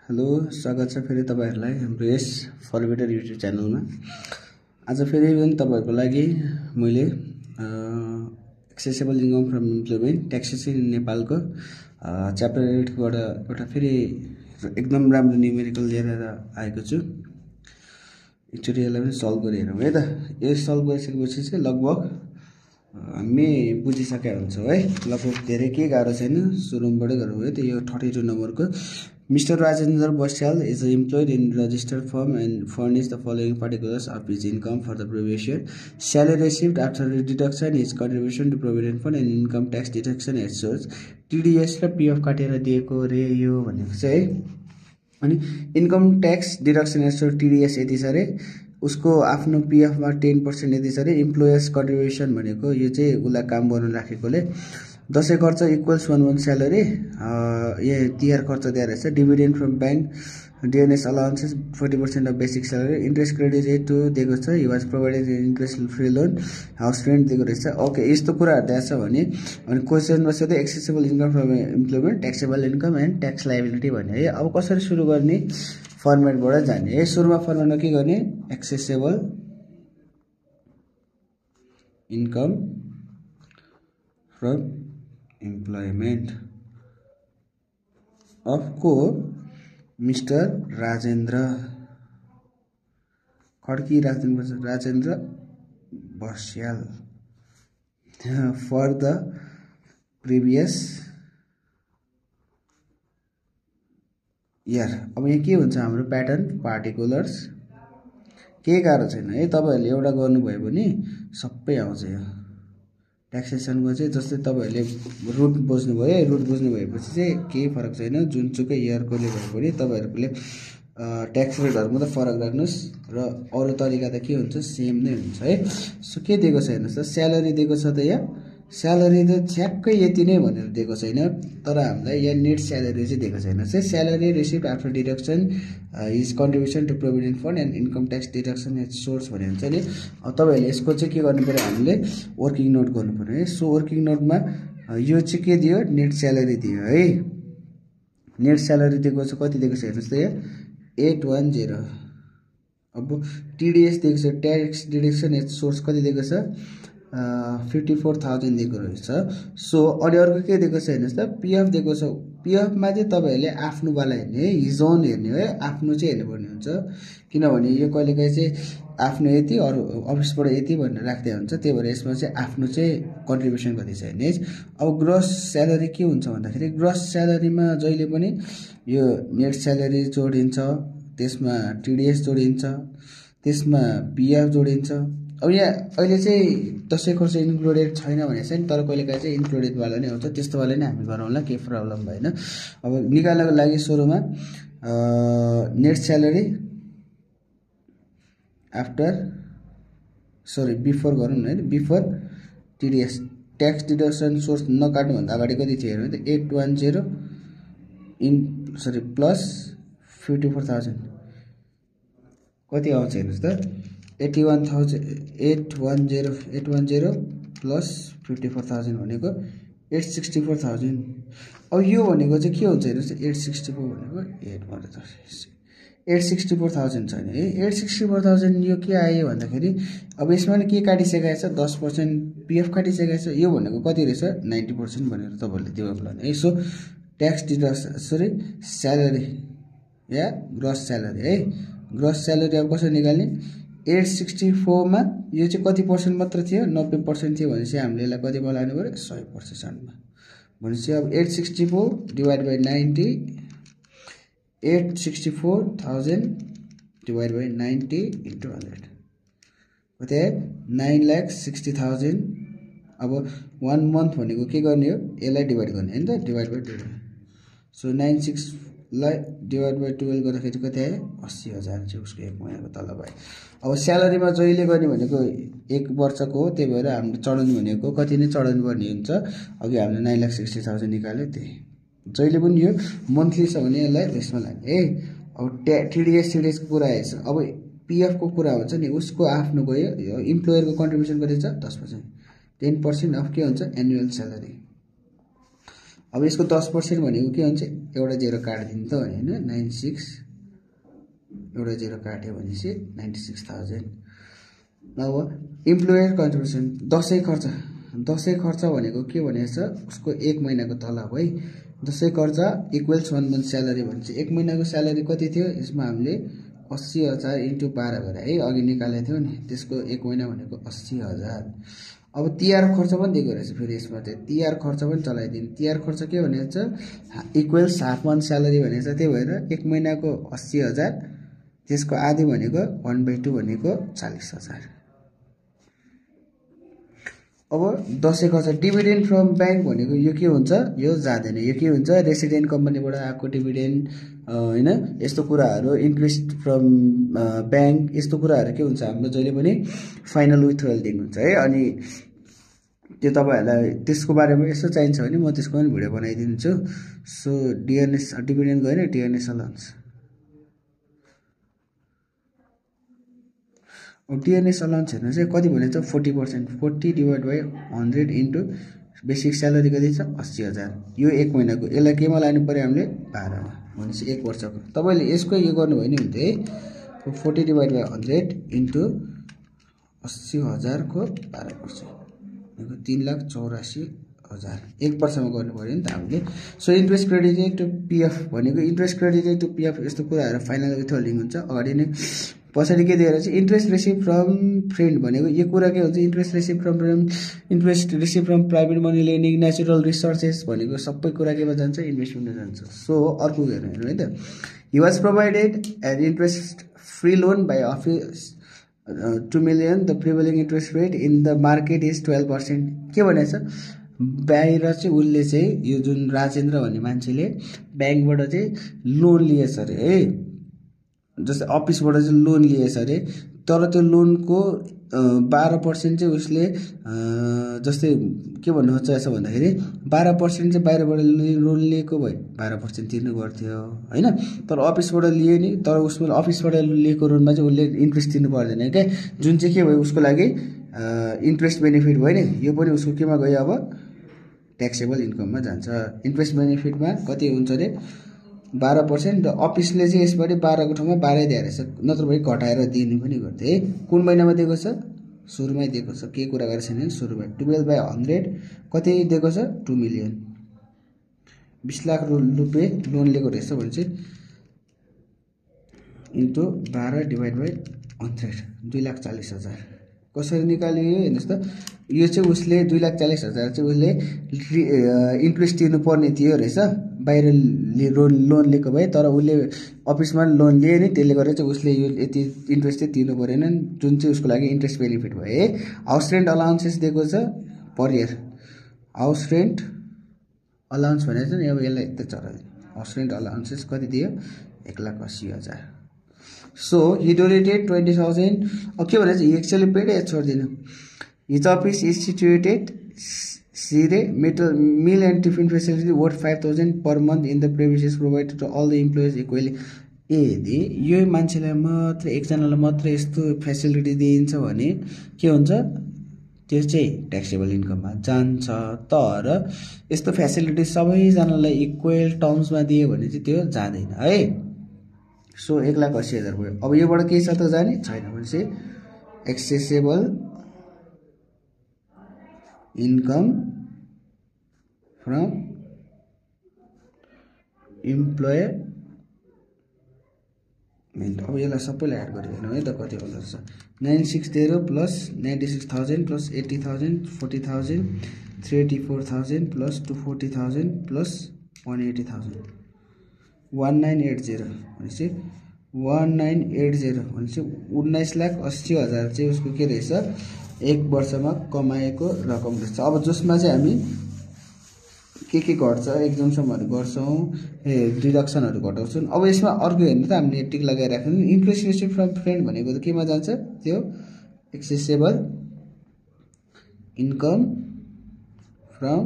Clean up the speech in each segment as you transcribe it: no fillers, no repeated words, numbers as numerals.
Hello, स्वागत छ फेरि तपाईहरुलाई हाम्रो यस फर बेटर युट्युब च्यानलमा। आज फेरि पनि तपाईहरुको लागि मैले accessible income from employment taxation in नेपालको च्याप्टर 8 बाट एउटा फेरि एकदम राम्रो न्युमेरिकल लिएर आएको छु। एकचोटी यसलाई पनि सल्भ गरी हेरौँ है त। यो सल्भ गरिसकेपछि चाहिँ लगभग हामी बुझिसकेका हुन्छौँ है। लगभग धेरै के गाह्रो छैन, सुरुबाट गरौँ है त। यो 32 नम्बरको Mr. Rajendra Bashal is employed in registered firm and furnished the following particulars of his income for the previous year. Salary received after deduction is contribution to provident fund and income tax deduction at source. TDS र PF काटेर दिएको रे यो भनेको चाहिँ है। अनि income tax deduction at source TDS यति छ रे, उसको आफ्नो PF मा 10% यति छ रे। इम्प्लोयर्स कन्ट्रिब्युसन भनेको यो चाहिँ उलाई काम गर्न राखेकोले दशै खर्च इक्वल्स 1 स्यालेरी, ये तिहार खर्च दिएर रहेछ। Dividend from bank, DNS allowances 40% of basic salary, interest credit rate to दिएको छ। He was provided interest free loan, house rent दिएको रहेछ। ओके, यस्तो कुराहरु दिएको छ भने अनि क्वेशनमा सोधे accessible income from employment, taxable income and tax liability भन्ने है। अब कसरी सुरु गर्ने, फर्मेटबाट जाने है। सुरुमा फर्मेटमा के गर्ने, accessible income from employment of को Mr. Rajendra Khadki Rajendra Basyal for the previous year। अब यहाँ के हुन्छ हाम्रो प्याटर्न, पार्टिकुलर्स, के गाह्रो छैन है। तपाईहरुले एउटा गर्नुभयो भने सबै आउँछ। यो ट्याक्सेसन को चाहिँ जस्तै तपाईहरुले रुट बुझ्नु भयो, रुट बुझ्नु भएपछि चाहिँ केही फरक छैन। जुनचुकै इयर को ले भयो भने तपाईहरुले ट्याक्स रेटहरुमा त फरक राख्नुस् र अरु तरिका त के हुन्छ, सेम नै हुन्छ है। सो के दिएको छ हेर्नुस् त, स्यालेरी दिएको छ त। यहाँ स्यालेरी त ठ्याक्कै यति नै भनेर दिएको छैन, तर हामीलाई यहाँ नेट स्यालेरी चाहिँ दिएको छैन। Salary received after deduction his contribution to provident fund and income tax deduction at source भने हुन्छ नि। अब तपाईहरुले यसको चाहिँ के गर्नु पर्यो, हामीले वर्किङ नोट गर्नु पर्यो है। सो वर्किङ नोटमा यो चाहिँ के दियो, नेट स्यालेरी दियो है। नेट स्यालेरी दिएको छ, कति दिएको छ हेर्नुस् त यहाँ 810। अब TDS दिएको छ, ट्याक्स डिडक्सन एट सोर्स कति दिएको छ, 54,000 दिएको रहेछ। सो अनि अर्को के दिएको छ हेर्नुस् त, PF दिएको छ। PF मा चाहिँ तपाईहरुले आफ्नो वाला हेर्ने है, हिज ओन हेर्ने है, आफ्नो चाहिँ हेर्नुपर्ने हुन्छ। किनभने यो कहिलेकाहीँ चाहिँ आफ्नो यति अरु अफिसबाट यति भनेर राख्दै हुन्छ, त्यही भएर यसमा चाहिँ आफ्नो चाहिँ कन्ट्रिब्युसन कति छ हेर्ने। अब ग्रोस स्यालेरी के हुन्छ भन्दाखेरि, ग्रोस स्यालेरीमा जहिले पनि यो नेट स्यालेरी जोडिन्छ, त्यसमा TDS जोडिन्छ, त्यसमा PF जोडिन्छ। अब यहाँ अहिले चाहिँ दशै खर्च इन्क्लुडेड छैन भने चाहिँ, तर कहिलेकाहीँ चाहिँ इन्क्लुडेड वाला नै हुन्छ, त्यस्तो वाला नै हामी गरौँला, केही प्रब्लम भएन। अब निकाल्नको लागि सुरुमा नेट स्यालेरी आफ्टर बिफोर गरौँ न है, before TDS tax deduction source नकाट्नु भन्दा अगाडि कति थियो हेर्नु त, 810 प्लस 54,000 कति आउँछ हेर्नुस् त, 810 प्लस 54,000 भनेको 864,000। अब यो भनेको चाहिँ के हुन्छ हेर्नुस् त, 864 भनेको 864,000 छैन है। 864,000 यो के आयो भन्दाखेरि, अब यसमा नि के काटिसकेको छ, 10% PF काटिसकेको छ। यो भनेको कति रहेछ, 90% भनेर तपाईहरुले दिमाग लाउने है। सो ट्याक्स डिडक्सन स्यालेरी या ग्रस स्यालेरी है। ग्रस स्यालेरी अब कसरी निकाल्ने, 864 मा यो चाहिँ कति पर्सेन्ट मात्र थियो, 90% थियो भनेपछि हामीले यसलाई कतिमा लानु पर्यो, 100% मा। भनेपछि अब 864 divide by 90, 864,000 divide by 90 into 100 कति आयो, 9,60,000। अब 1 मन्थ भनेको के गर्ने हो, यसलाई डिवाइड गर्ने हैन त, डिवाइड बाइ 12। सो 96 लाई डिवाइड बाइ 12 गर्दाखेरि कति आयो, 80,000 चाहिँ उसको एक महिनाको तलब आयो। अब स्यालेरीमा जहिले गर्ने भनेको 1 वर्षको हो, त्यही भएर हामीले चढाउनु भनेको कति नै चढाउनु पर्ने हुन्छ। अघि हामीले 9,60,000 निकाल्यो, त्यही जहिले पनि यो मन्थली छ भने यसलाई यसमा लाने है। अब TDS को कुरा आएछ। अब PF को कुरा हुन्छ नि, उसको आफ्नो गयो, इम्प्लोयर को कन्ट्रिब्युसन कति छ, 10%, 10% अफ के हुन्छ, एनुअल स्यालेरी। अब यसको 10% भनेको के हुन्छ एउटा जेरो काट्दिनु त हैन 96 एउटा जेरो काट्यो भनेपछि 96000 अब इम्प्लोयर कन्ट्रिब्युसन दशैं खर्च भनेको के भनेछ उसको 1 महिनाको तलब है दशैं खर्च इक्वल्स 1 मन्थ स्यालेरी भन्छ 1 महिनाको स्यालेरी कति थियो यसमा हामीले 80000 * 12 गरे है अघि निकालेको थियो नि त्यसको 1 महिना भनेको 80000 अब तिहार खर्च पनि दिएको रहेछ फेरि यसमा चाहिँ तिहार खर्च पनि चलाइदिनु तिहार खर्च के भनेछ इक्वल्स हाफ मन्थ स्यालेरी भनेछ त्यही भएर 1 महिनाको 80000 त्यसको आधी भनेको 1/2 भनेको 40000 अब दशैं खर्च डिभिडेन्ड फ्रम बैंक भनेको यो के हुन्छ यो जाँदैन यो के हुन्छ रेसिडेन्ट कम्पनीबाट आएको डिभिडेन्ड हैन यस्तो कुराहरु इन्ट्रेस्ट फ्रम बैंक यस्तो कुराहरु के हुन्छ हाम्रो जहिले पनि फाइनल विथड्रल दिनुहुन्छ है अनि त्यो तपाईहरुलाई त्यसको बारेमा यसो चाहिन्छ भने म त्यसको पनि भिडियो बनाइदिन्छु सो डिएनएस डिभिडेन्ड गएन डिएनएस अलाउन्स डिएनएस अलाउन्स हेर्नु चाहिँ कति भनेछ 40% 40 divide by 100 into basic salary कति छ 80000 यो 1 महिनाको यसलाई केमा लानु पर्यो हामीले 12 मा भनेपछि 1 वर्षको तपाईले यसको यो गर्नु भयो नि हुन्थ्यो है 40 डिवाइड बाइ 100 इन्टु 80000 को 12% यो 3,84,000 1 वर्षमा गर्नु पर्यो नि त हामीले so interest credited to PF भनेको इन्ट्रेस्ट क्रेडिटेड टु पीएफ यस्तो कुराहरु फाइनल विथहोल्डिङ हुन्छ अगाडि नै पछाडी के दिएर चाहिँ इन्ट्रेस्ट रिसिभ फ्रम फ्रेन्ड भनेको यो कुरा के हुन्छ interest receive from private money lending natural resources भनेको सबै कुरा केमा जान्छ इन्भेस्टमेन्टमा जान्छ सो अर्को हेर्नु है त he was provided an interest free loan by office 2 million the prevailing interest rate in the market is 12% के भनेछ बाहिर चाहिँ उले चाहिँ यो जुन राजेन्द्र भन्ने मान्छेले बैंकबाट चाहिँ लोन लिएछ रे है जस्तै अफिसबाट चाहिँ लोन लिएछ रे तर त्यो लोनको 12% चाहिँ उसले जस्तै के भन्नु खोज्छ भन्दाखेरि 12% चाहिँ बाहिरबाट लोन लिएको भए 12% तिर्नु पर्थ्यो हैन तर अफिसबाट लिए नि तर उसले अफिसबाट लिएको लोनमा चाहिँ उसले इन्ट्रेस्ट तिर्नु पर्दैन के जुन चाहिँ के भयो उसको लागि इन्ट्रेस्ट बेनिफिट भयो नि यो पनि उसको केमा गयो अब ट्याक्सेबल इन्कममा जान्छ इन्ट्रेस्ट बेनिफिटमा कति हुन्छ रे 12% र अफिसले चाहिँ यसबाट 12 को ठाउँमा 12 दिएर छ नत्र भए घटाएर दिनु पनि गर्थे है कुन महिनामा दिएको छ सुरुमै दिएको छ के कुरा गरेछ नि सुरुमै 12/100 कति दिएको छ 2 मिलियन 20 लाख रुपैयाँ लोन लिएको रहेछ भने चाहिँ इन्टु 12 डिवाइड बाइ 100 2,40,000 कसरी निकालियो हेर्नुस् त यो चाहिँ उसले 2,40,000 चाहिँ उसले इन्ट्रेस्ट तिर्नु पर्ने थियो रहेछ बाहिर लोन लिएको भए तर उसले अफिसमा लोन लिए नि त्यसले गर्दा चाहिँ उसले यो यति इन्ट्रेस्ट चाहिँ तिर्नु परेन जुन चाहिँ उसको लागि इन्ट्रेस्ट बेनिफिट भयो है हाउस रेन्ट अलाउन्सेस दिएको छ per year house rent allowance भनेर चाहिँ अब यसलाई यता चराइदिनु हाउस रेन्ट अलाउन्सेस कति दियो 1,80,000 सो he donated 20,000 अब के भनेछ एक्चुअली पेड या छोड्दिनु his office is situated Sire meal and tiffin facility worth 5,000 per month in the premises provided to all the employees equally यदि यो मान्छेलाई मात्र एकजनालाई मात्र यस्तो फ्यासिलिटी दिइन्छ भने के हुन्छ त्यो चाहिँ ट्याक्सेबल इन्कममा जान्छ तर यस्तो फ्यासिलिटी सबैजनालाई इक्वल टर्म्समा दियो भने चाहिँ त्यो जाँदैन है सो 1,80,000 भयो अब योबाट के छ त जाने छैन भनेपछि एक्सेसिबल इन्कम फ्रम इम्प्लोयमेन्ट अब यसलाई सबैलाई एड गरिदिनु है त कति होला छ 960 प्लस 96,000 प्लस 80,000 40,000 384,000 प्लस 240,000 प्लस 180,000 1980 भनेपछि 1980 भनेपछि 19,80,000 चाहिँ उसको के रहेछ एक वर्षमा कमाएको रकम रहेछ अब जसमा चाहिँ हामी के घट्छ एक्जम्पसनहरु गर्छौं डिडक्सनहरु घटाउँछौं अब यसमा अर्को हेर्नु त हामीले टिक लगाइराख्नु इन्ट्रेस्ट रिसिभ फ्रम फ्रेन्ड भनेको त केमा जान्छ त्यो एक्सेसिबल इन्कम फ्रम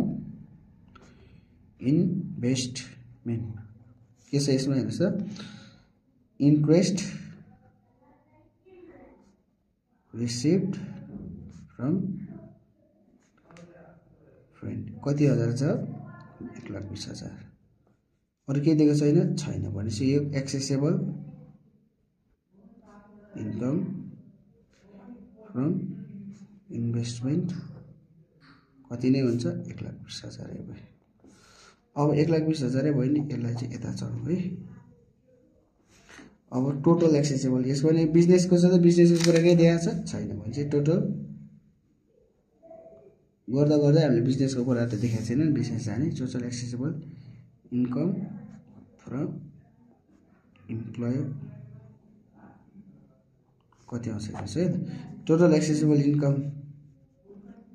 इन्भेस्टमेन्ट के छ यसमा हेर्नुस् त इन्ट्रेस्ट रिसिभ्ड फ्रम फ्रेन्ड कति हजार छ 1,20,000 अरु के दिएको छैन भनेपछि यो एक्सेसेबल इन्कम फ्रम इन्भेस्टमेन्ट कति नै हुन्छ 1,20,000 भयो। अब 1,20,000 भयो नि, यसलाई चाहिँ यता चढाउँ है। अब टोटल एक्सेसेबल यसको नि बिजनेसको छ त बिजनेसको कुरा के देखाएको छैन भने चाहिँ टोटल गर्दा गर्दै हामीले बिजनेसको कुरा त देखाएको छैन नि, बिजनेस जाने total accessible income from employer कति आउँछ है। टोटल एक्सेसेबल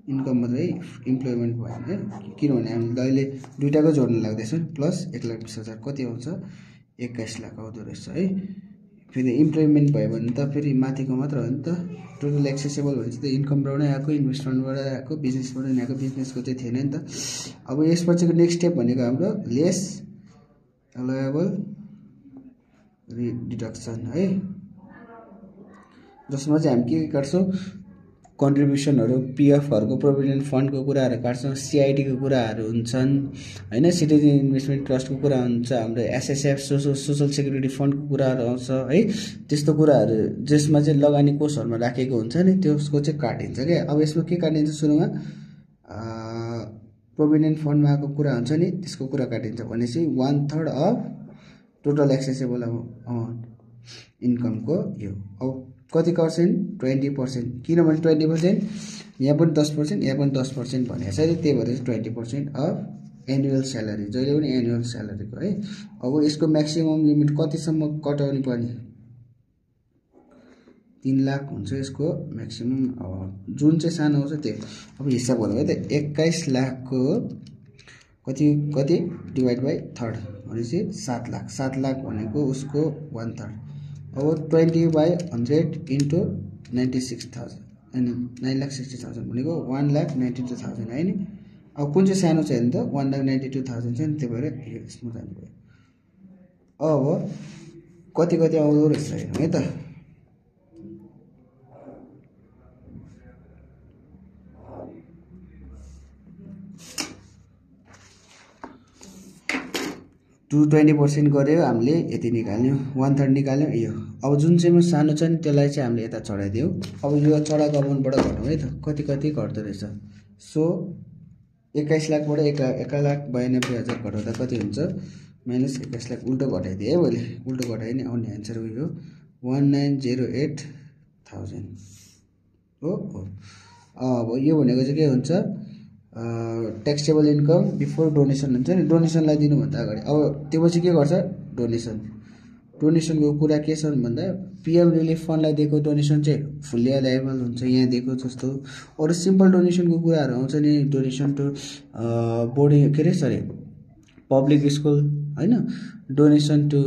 इन्कम मात्रै इम्प्लोयमेन्ट भएन है, किनभने हामीले अहिले दुईटाको जोड्न लाग्दैछ प्लस 1,20,000 कति आउँछ 21 लाख आउँदो रहेछ है। फेरि इम्प्लोयमेन्ट भयो भने त फेरि माथिको मात्र हो नि त। टोटल एक्सेसेबल भने चाहिँ इन्कमबाट नै आएको, इन्भेस्टमेन्टबाट आएको, बिजनेसबाट नै आएको, बिजनेसको चाहिँ थिएन नि त। अब यसपछिको नेक्स्ट स्टेप भनेको हाम्रो लेस अलाउएबल डिडक्सन है, जसमा चाहिँ हामी के काट्छौँ कन्ट्रिब्युसनहरु, पीएफहरुको प्रोभिडेन्ट फन्डको कुराहरु काट्छौँ, सीआईटीको कुराहरु हुन्छन् हैन, सिटिजन इन्भेस्टमेन्ट ट्रस्टको कुरा हुन्छ, हाम्रो एसएसएफ सोशल सेक्युरिटी फन्डको कुराहरु आउँछ है। त्यस्तो कुराहरु जसमा चाहिँ लगानी कोषहरुमा राखेको हुन्छ नि त्यसको चाहिँ काटिन्छ के। अब यसमा के काटिन्छ सुरुमा प्रोभिडेन्ट फन्डमा आएको कुरा हुन्छ नि त्यसको कुरा काटिन्छ भनेपछि 1/3 अफ टोटल एक्सेसेबल अमाउन्ट इन्कमको यो। अब कति पर्सेन्ट 20%, किनभने 20% यहाँ पनि 10% यहाँ पनि 10% भनेको छ नि, त्यही भएर 20% अफ एनुअल स्यालेरी, जहिले पनि एनुअल स्यालेरीको है। अब यसको म्याक्सिमम लिमिट कतिसम्म कटाउनु पर्ने 3 लाख हुन्छ यसको म्याक्सिमम, जुन चाहिँ सानो आउँछ त्यो। अब हिसाब गर्नु है त 21 लाखको कति डिभाइड बाइ 3 भनेपछि 7 लाख, 7 लाख भनेको उसको 1/3। अब 20/100 इन्टु 96,000 अनि 9,60,000 भनेको 1,92,000 है नि। अब कुन चाहिँ सानो छ हेर्नु त 1,92,000 छ नि, त्यही भएर यसमा जानुभयो। अब कति आउँदो रहेछ हेर्नु है त। टु 20% गर्यो हामीले यति निकाल्यौं, 1/3 निकाल्यौं यो। अब जुन चाहिँमा सानो छ नि त्यसलाई चाहिँ हामीले यता चढाइदियौ। अब यो चढाको अमाउन्टबाट घटाउँ है त कति घट्दो रहेछ। सो 21 लाखबाट 1,92,000 घटाउँदा कति हुन्छ माइनस 21 लाख, उल्टो घटाइदिए है मैले, उल्टो घटाए नि आउने आन्सर उयो 1908,000 हो। अब यो भनेको चाहिँ के हुन्छ ट्याक्सेबल इन्कम बिफोर डोनेसन हुन्छ नि, डोनेसनलाई दिनुभन्दा अगाडि। अब त्यो पछि के गर्छ डोनेसनको कुरा के छ भन्दा पीएम रिलिफ फन्डलाई दिएको डोनेसन चाहिँ फुल्ली अलाइबल हुन्छ यहाँ दिएको जस्तो। अरु सिम्पल डोनेसनको कुराहरु आउँछ नि, डोनेसन टु बोर्डिङ के रे सरी पब्लिक स्कुल हैन, डोनेसन टु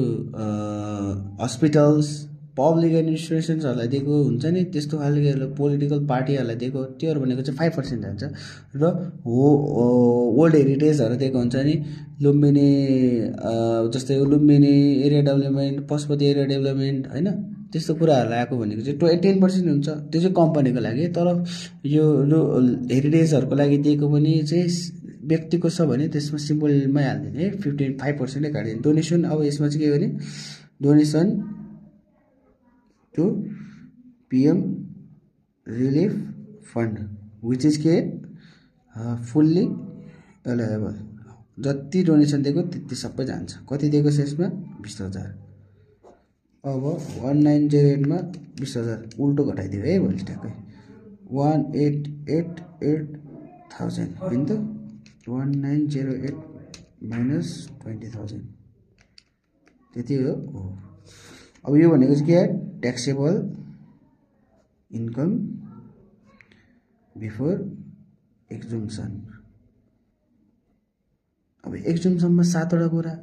हस्पिटल्स, पब्लिक एडमिनिस्ट्रेसन्सहरुलाई दिएको हुन्छ नि त्यस्तो खालको पोलिटिकल पार्टीहरुलाई दिएको, त्योहरु भनेको चाहिँ 5% जान्छ। र ओल्ड हेरिटेजहरु दिएको हुन्छ नि, लुम्बिनी जस्तै Lumbini area development, Pashupati area development हैन, त्यस्तो कुराहरुलाई आएको भनेको चाहिँ 10% हुन्छ, त्यो चाहिँ कम्पनीको लागि। तर यो हेरिटेजहरुको लागि दिएको पनि चाहिँ व्यक्तिको छ भने त्यसमा सिम्बलमै हाल्दिने 5% नै काट्दिने डोनेसन। अब यसमा चाहिँ के गर्ने donation to PM Relief Fund which is के fully allowable, जति डोनेसन दिएको त्यति सबै जान्छ। कति दिएको छ यसमा 20,000। अब 1908 मा 20,000 उल्टो घटाइदियो है मैले ट्याक्कै 1888,000 हैन त, 1908 माइनस 20,000 त्यति हो। अब यो भनेको चाहिँ के हो ट्याक्सेबल इन्कम बिफोर एक्जम्पसन। अब एक्जम्पसनमा 7 वटा कुरा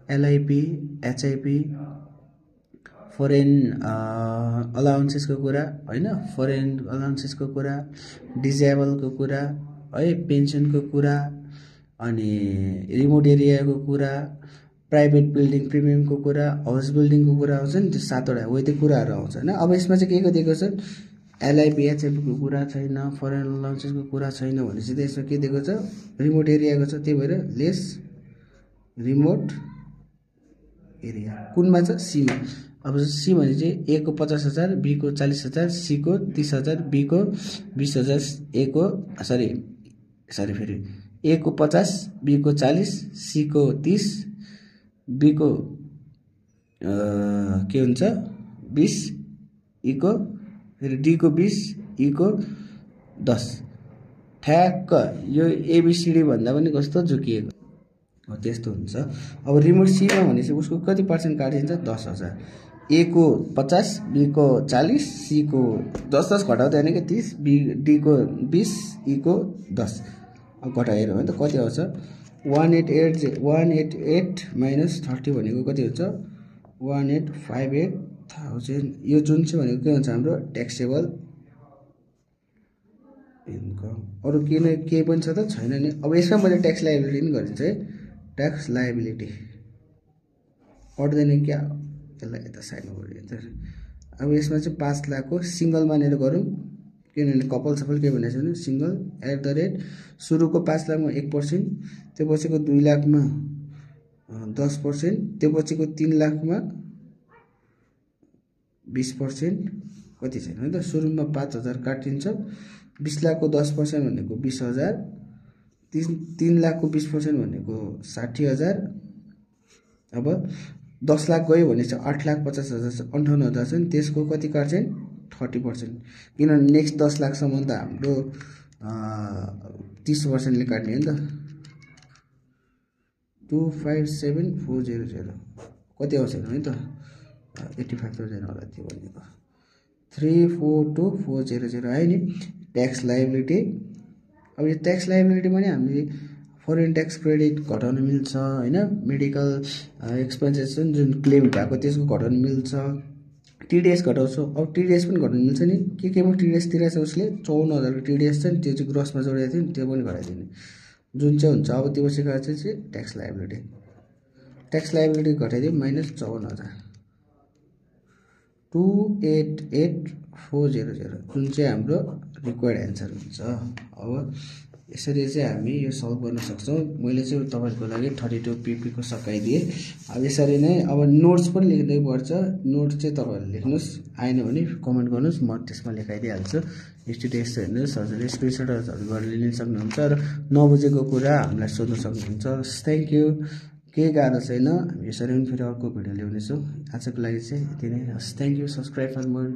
एलआईपी, एचआईपी, फरेन अलाउन्सेसको कुरा हैन, फरेन अलाउन्सेसको कुरा, डिजेबलको कुरा है, पेन्सनको कुरा, अनि रिमोट एरियाको कुरा, प्राइभेट बिल्डिङ प्रिमियमको कुरा, हाउस बिल्डिङको कुरा आउँछ नि, त्यो 7 वटा हो त्यो कुराहरु आउँछ हैन। अब यसमा चाहिँ के दिएको छ LIPHF को कुरा छैन, फरेन लन्चेसको कुरा छैन भनेपछि त यसमा के दिएको छ, रिमोट एरियाको छ। त्यही भएर लेस रिमोट एरिया कुनमा छ, सीमा। अब सी भने चाहिँ ए को 50,000, बी को 40,000, सी को 30,000, बी को 20,000, ए को सरी फेरि ए को 50, बी को 40, सी को 30, बी को के हुन्छ 20, ई को फेरि डी को 20, ई को 10। ठ्याक्क यो एबीसीडी भन्दा पनि कस्तो झुकिएको हो, त्यस्तो हुन्छ। अब रिमोट सीमा भनेपछि उसको कति पर्सेन्ट काटिन्छ, 10,000। ए को 50, बी को 40, सी को 10 घटाउँदा होइन कि 30, डी को 20, ई को 10। अब घटाएर भने त कति आउँछ, 188 माइनस 30 भनेको कति हुन्छ, 1858,000। यो जुन चाहिँ भनेको के हुन्छ हाम्रो ट्याक्सेबल इन्कम। अरू केही पनि छ त छैन नि। अब यसमा मैले ट्याक्स लायबिलिटी पनि गरिदिन्छु है, ट्याक्स लायबिलिटी पढ्दैन क्या, यसलाई यता साइडमा गरिदिन्छ। अब यसमा चाहिँ 5 लाखको सिङ्गल मानेर गरौँ, किनभने कपाल सफल के भनेको छ भने सिङ्गल @ सुरुको 5 लाखमा 1%, त्यो पछिको 2 लाखमा 10%, त्यो पछिको 3 लाखमा 20%, कति छैन है त। सुरुमा 5,000 काटिन्छ, 20 लाखको 10% भनेको 20,000, 3 लाखको 20% भनेको 60,000। अब 10 लाख गयो भने चाहिँ 8,50,000 58,000 छ नि, त्यसको कति काट्छ 30%, किनभने नेक्स्ट 10 लाखसम्म त हाम्रो 30%ले काट्ने हो नि त। 257,400 कति आउँछ है त, 85,000 होला त्यो भनेको, 342,400 आयो नि ट्याक्स लायबिलिटी। अब यो ट्याक्स लायबिलिटी पनि हामीले फरेन ट्याक्स क्रेडिट घटाउन मिल्छ हैन, मेडिकल एक्सपेन्सेस जुन क्लेम भएको त्यसको घटाउन मिल्छ, टिडीएस घटाउँछौँ। अब टिडीएस पनि घटाउन मिल्छ नि, केमा टिडीएस तिरेछ उसले 54,000 को टिडीएस छ नि, त्यो चाहिँ ग्रसमा जोडेको थियो नि, त्यो पनि घटाइदिने जुन चाहिँ हुन्छ। अब त्यो पछिको चाहिँ ट्याक्स लायबिलिटी, ट्याक्स लायबिलिटी घटाइदियो माइनस 54,000, 288,400 जुन चाहिँ हाम्रो रिक्वायर्ड एन्सर हुन्छ। अब यसरी चाहिँ हामी यो सल्भ गर्न सक्छौँ। मैले चाहिँ तपाईहरुको लागि 32 PP को सकाइदिए। अब यसरी नै अब नोट्स पनि लेख्दै पर्छ, नोट चाहिँ तपाईहरुले लेख्नुस्, आएन भने कमेन्ट गर्नुस्, म त्यसमा लेखाइदिइहाल्छु। टेस्ट हेर्नुस्, हजुरले स्क्रिनशटहरु गरेर लिन सक्नुहुन्छ र नबुझेको कुरा हामीलाई सोध्न सक्नुहुन्छ। Thank you. केही गाह्रो छैन, हामी यसरी पनि फेरि अर्को भिडियो ल्याउनेछौँ। आजको लागि चाहिँ यति नै। Thank you. Subscribe for more.